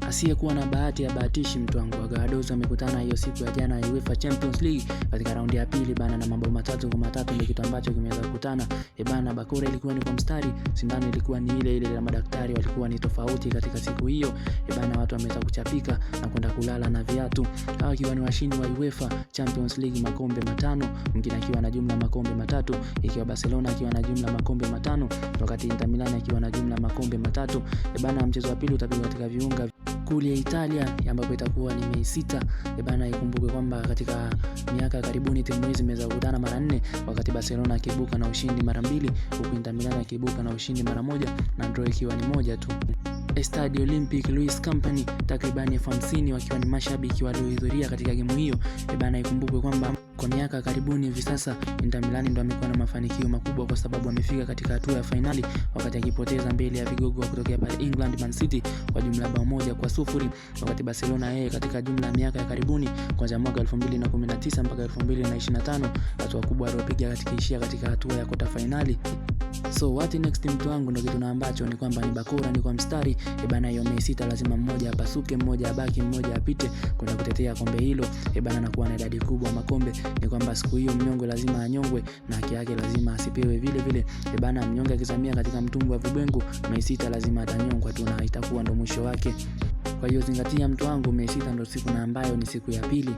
Asiyekuwa na bahati ya bahatishi, mtu wangu. Wagawadozi wamekutana hiyo siku ya jana ya UEFA Champions League katika raundi ya pili bana, na mabao 3-3 ndio kitu ambacho kimeweza kukutana. E bana, bakora ilikuwa ni kwa mstari, sindano ilikuwa ni ile ile, na madaktari walikuwa ni tofauti katika siku hiyo. E bana, watu wameweza kuchapika na kwenda kulala na viatu, hawa akiwa ni washindi wa UEFA Champions League makombe 5, mwingine akiwa na jumla makombe 3, ikiwa Barcelona akiwa na jumla makombe 5, wakati Inter Milan akiwa na jumla makombe 3. E bana, mchezo wa pili utapigwa katika viunga kuli ya Italia ambapo itakuwa ni Mei 6. E bana, ikumbuke kwamba katika miaka ya karibuni timu hizi zimeweza kukutana mara 4, wakati Barcelona akiibuka na ushindi mara 2, huku Inter Milan akiibuka na ushindi mara 1 na draw ikiwa ni 1 tu. Estadio Olympic Luis Company takribani 50,000 wakiwa ni mashabiki waliohudhuria katika gemu hiyo. E bana, ikumbukwe kwamba kwa miaka karibuni hivi sasa Inter Milan ndo amekuwa na mafanikio makubwa kwa sababu amefika katika hatua ya fainali wakati akipoteza mbele ya vigogo wa kutokea pale England Man City kwa jumla bao 1-0, wakati Barcelona yeye katika jumla ya miaka ya karibuni kuanzia mwaka 2019 mpaka 2025 hatua kubwa aliyopiga katika ishia katika hatua ya quarter finali. So what next, mtu wangu, ndio kitu na ambacho ni kwamba ni bakora ni kwa mstari. E bana, hiyo Mei 6 lazima mmoja apasuke, mmoja abaki, mmoja apite kwenda kutetea kombe hilo. E bana, na kuwa na idadi kubwa makombe, ni kwamba siku hiyo mnyonge lazima anyongwe na haki yake lazima asipewe vile vile. E bana, mnyonge akizamia katika mtumbwi wa vibwengo, Mei 6 lazima atanyongwa tu na itakuwa ndo mwisho wake. Kwa hiyo zingatia mtu wangu, Mei 6 ndo siku na ambayo ni siku ya pili.